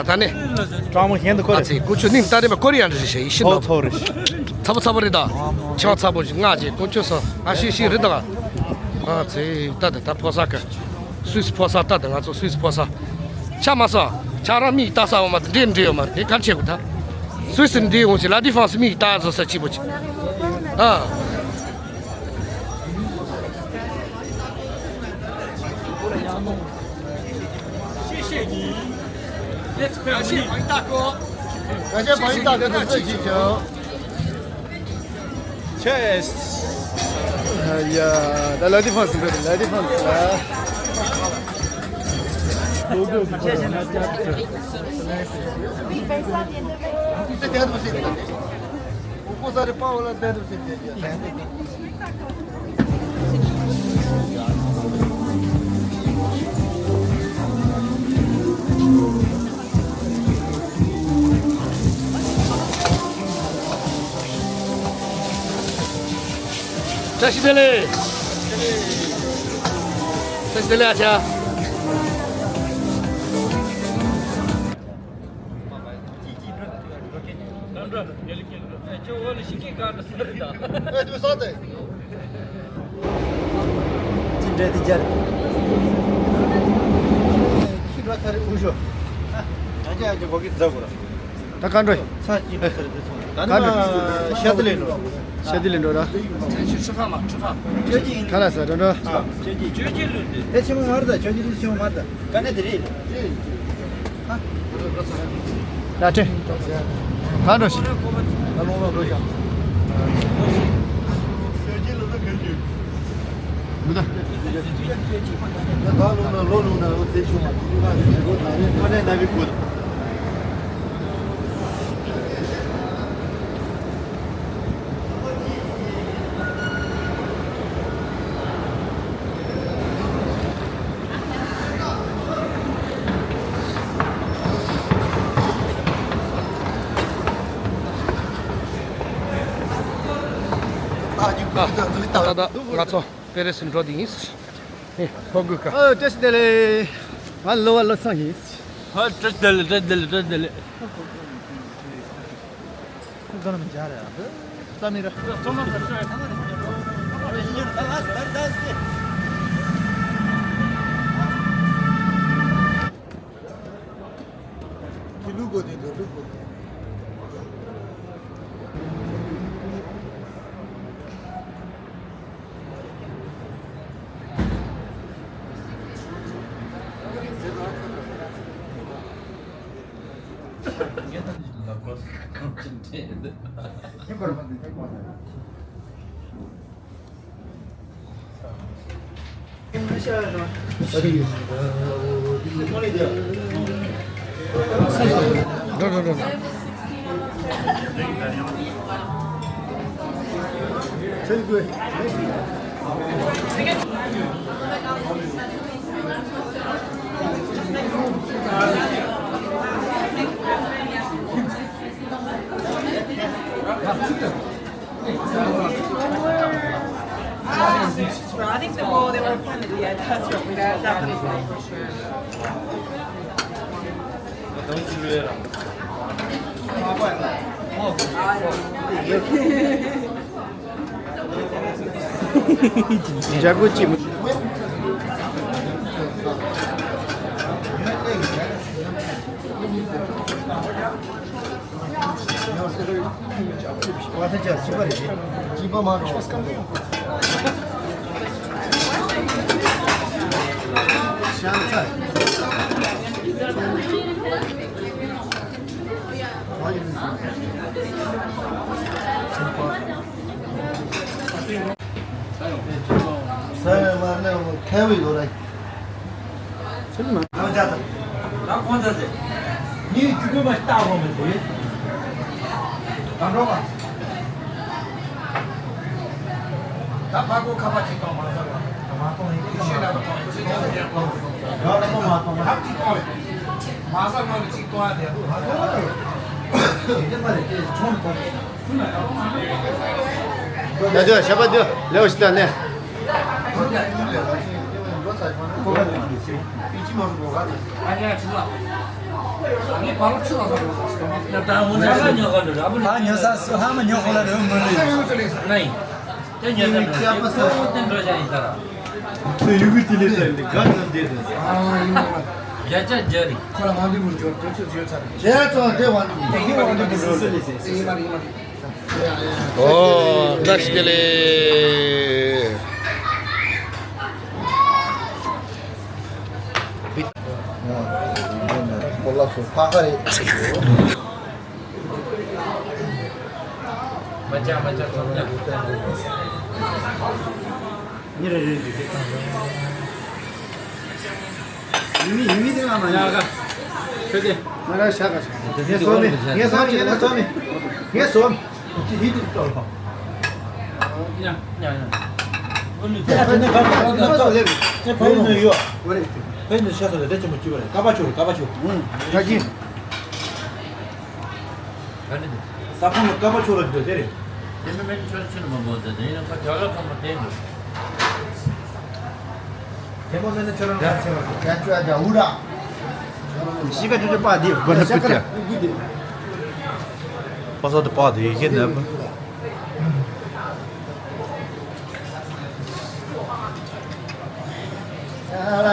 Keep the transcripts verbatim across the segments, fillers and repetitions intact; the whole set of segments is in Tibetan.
ལ་ད་ནི། སྤྲང་མོ་གཞན་དུ་ཁོ་ཨ་རེད། ཚེ་ཀུ་ཆུ་ནིང་ད་རེ་མ་ཀོ་རི་ཡ་འདྲ་ཞིག་ཡིན་ཤི་ནོ། ཚོ་རེད། ཚ་པོ་ཚ་པོ་རེད་ད། ཆང་ཚ་པོ་ཞིག་ང་ཅེ་ཀུ་ཆུ་སོ་ཨ་ཤི་ཤི་རེད་ད། ཨ་ཚེ་ད་ད་ད་ཕོ་ས་ཀ། སུད་སི་ཕོ་ས་ད་ད་ང་ཚོ་སུད་སི་ཕོ་ས། ཆ་མ་ས། ཆ་རང་མིག་ལྟ་ས་འོ་མ་ད་འདྲེ་འདྲེ་ཡོད་མ་རེད་དེ་གར་ཆེ་གུ་ད། སུད་སི་འདྲེ་འོང་ཞིག་ལ་དི་ཧྥང་སི་མིག་ལྟ་བཟོ་ས་ཆི་པོ་ཆི། ཨ། Cheers. ཡ། ད་ལ་དི་ཧྥང་སི་འགྲོ་ལ་དི་ཧྥང་སི་ལ། བཀྲ་ཤིས་བདེ་ལེགས། ས་ཞི་ལ་ཆ། ཅི་འདྲ་དེ་རྒྱལ། ཁྱི་འགྲོ་ཚར་རེ་འུ་ཤོ། ཡང་ཅི་ཡང་ཅི་གོ་གི་རྫ་གོ་ར། ད་ག་འགྲོ། ཚ་ཅི་འགྲོ་ཚར་རེ་དེ་སོང་། ད་ནི་ཤ་དེ་ལེན་འགྲོ། ཤ་དེ་ལེན་འགྲོ་ར། ཁ་ལ་ས་འགྲོ་འགྲོ། དེ་ཆེན་མོ་མར་ད་ཆོས་ཀྱི་དེ་ཆེན་མོ་མར་ད། ག་ནས་དེ་རེད། ལ་ཏྲེ། གང་འགྲོ་ཞིག་མི་འདུག་ད་ད་ང་ཚོ་པེ་རེ་སི་འགྲོ་དེ་ཡིན། ཨེ་ཕོ་དགོས་ཀ་ཨོ་བཀྲ་ཤིས་བདེ་ལེགས། ང་ལོ་བ་ལོ་སང་ཡིན། ཨ་བཀྲ་ཤིས་བདེ་ལེགས། བཀྲ་ཤིས་བདེ་ལེགས། བཀྲ་ཤིས་བདེ་ལེགས། ཁོ་ག་ནས་མི་འཇགས་རེད་ཨ། རྩ་མེད་ར། ཁྱི་ལུག་གོ་དེ་འགྲོ་ལུག་གོ། འགྲོ་འགྲོ་འགྲོ་འགྲོ། I think the more they were planning, yeah, that's what we got. That was like for sure. ཇ་གུ་ཅི། བ་ཐ་ཅག་སི་པ་རེད། སི་པ་མ་རོ། ཤང་ཚ། ས་ཡོད་མ་ནས་ཁ་བའི་ལོ་ར། ཚུལ་མ། ཁོང་ཅག་ཚ། ད་ཁོང་ཚ་ཟེར། ངའི་རྒྱུ་མ་ལྟ་བ་མི་འདུག་ད་འགྲོ་བ། ད་ཕར་ཁོ་ཁ་པར་ཅིག་གཏོང་མ་ཟ་བ། ཤེས་ན་གཏོང་ཅིག་གཏོང་ཟེར་གཏོང་། ཡོད་ར་མ་མ་གཏོང་མ། ད་ཅིག་གཏོང་རེད། མ་ཟ་མ་ལ་ཅིག་གཏོང་ཡ་དེ་འདུག་ཧ་གོ་མ་རེད། དེ་འདྲ་མ་རེད་དེ་ཆུང་གོ། ཡ་དུ་ཞབས་པ་དུ་ལེའུ་ཞིག་ད་ནས། ད་ཉོ་ས་སུ་ཧ་མ་ཉོ་ཁོ་ལ་རེ་མི་རེད། ཁྱེད་ཡུ་གུ་དེ་ལས་ཙམ་འདི་ག་ནང་བསྡད་འདུག་ཨ་ཡིན་མ་རེད། བརྒྱ་ཆ་བརྒྱ་རེད། ཁོ་ལ་དབང་འདུས་མི་འབྱོར་དོན་ཚོད་བརྗོད་ཚར་རེད། བྱས་ཙང་དེ་དབང་འདུས་དེ་གི་དབང་འདུས་མི་འབྱོར་ལས་ཟེར། ཡིན་མ་རེད་ཡིན་མ་རེད། ཨོ་བཀྲ་ཤིས་བདེ་ལེགས། ཁོ་ལ་སོ་ཕ་ཁ་རེད། མ་ཅག་མ་ཅག་ཚོགས་ཉག་ཉི་རེ་རེ་རེ་རེ་བཏང་རོགས། ཡུལ་མི་ཡུལ་མི་དེ་ང་མ་ཉག་ག་ཁྱོད་དེ། ང་ར་ཤ་ག་ཤ། ངས་སོ་མི་ངས་སོ་མི་ངས་སོ་མི་ངས་སོ་མི། དེ་ཡིད་དུ་གཏོར་བ། ཉག་ཉག་ཉག་ཨ་དེ་ནས་ག་རེ་ང་ཚོ་ལེབ་ཚེ་ཕ་ཡུལ་ནས་ཡོད། ཕ་ཡུལ་ནས་ཤ་ཟ་ལེ་དེ་ཆེན་པོ་སྐྱིད་པ་རེད། ཀ་པ་ཆུ་རེད་ཀ་པ་ཆུ། ད་གིན། ག་ནས་འདུག་ས་ཁོངས་ལ་ཀ་པ་ཆོ་ལ་འདོད་དེ་རེད། དེ་མི་མེད་ཆོ་ཆུ་ནི་མ་འགོ་འཛིན་དེ་ཡིན་ན་ཁ་རྒྱ་ལ་ཁ་མ་བསྟན་འདུག་དེ་མོ་མེད་ན་ཁྱོད་རང་ང་ཚེ་བ་ཞིག་ཡ་ཁྱོད་ཨ་ཅག་འུ་ར། ཤི་ཀ་ཅོ་ཅོ་པ་དེ་གོ་ན་ཕུད་ཀྱ། པ་ས་དུ་པ་དེ་ཡི་གེ་ནས་པ།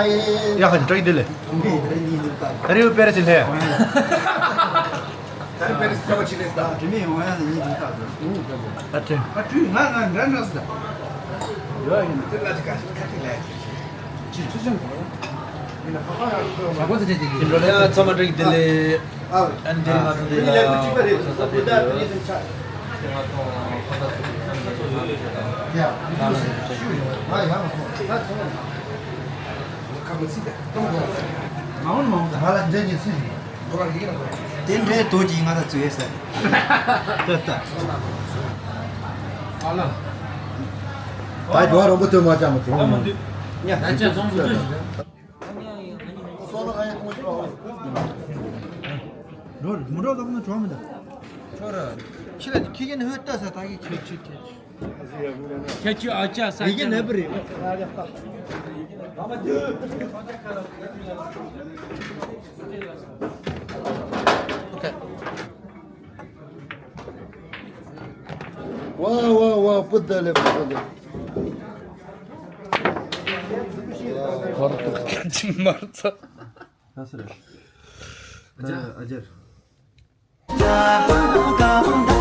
ཡ་ཧ་ཅི་དྲག་གི་དེ་ལས། ད་རེས་པེ་རེ་སི་ལྷས། ད་རེས་པེ་རེ་སི་ཚ་བ་ཅི་ལས་ད། དྲི་མེད་ཡོང་ཡ་ནི་ཡིན་དུས་ད། ཨ་ཁྲི། ཁ་ཁྲུས་ང་ང་འདྲ་འདྲ་ཟེར། ཡོད་ཡིན་དེ་ལ་ཅི་ཁ་ཁ་ཁྲི་ལས། ཅི་ཚུལ་ཅན་གོ། ཡིན་ན་ཁ་ཁ་ཡང་ཁོ་ཡང་མ་གོ་ཚེ་ཅི་ཅི་ཡིན་འགྲོ་ལ་ཡ་ཚང་མ་འགྲིག་དེ་ལས། ཨ་འདི་ང་ཚོ་འདི་ལ་ལས་ཁུ་ཅི་པ་རེད་ཟེར་ད་བུ་ད་དེ་ནས་ཆ། དེ་ང་ཚོ་ཁ་ད་ཚོ་ཚང་མ་ཡ་ང་ཡང་མ་གོ་ད་ཚང་མ་ཁ་མ་ཚིག་ད་གཏོང་གོ། མ་འོང་མ་འོང་ད་ང་ལ་འདྲ་ཅིག་སུ་ཞིག་དེ་འདྲའི་དོ་ཅིག་ང་ད་ཚོ་ཡས་ཟེར། ད་ད། ཨ་ལ། ད་རྒྱུ་བ་རོང་པོ་ཐོན་མ་ཅང་མ་བྱུང་། ད་མ་འདུག་ཉ་ད་ཅང་ཚོང་མི་ཚོས། འགྲོ་མུ་འགྲོ་ལོག་ན་གྲོགས་མི་འདུག་ཁྱོད་ར། ཁྱི་ལ་ཁྱི་ཀྱི་ནི་ཧུད་ལྟ་ས་ད་གི་ཁྱོད་ཁྱོད་ཁྱོད། ཁྱོད་ཁྱོད་ཨ་ཅག་ས་ཡི་གེ་ནས་པ་རེད། ཝ་ཝ་ཝ་པུ་ད་ལེ་པུ་ད་ལེ། མར་ཚ། ད་སི་རེད། ད་ཨ་ཅར།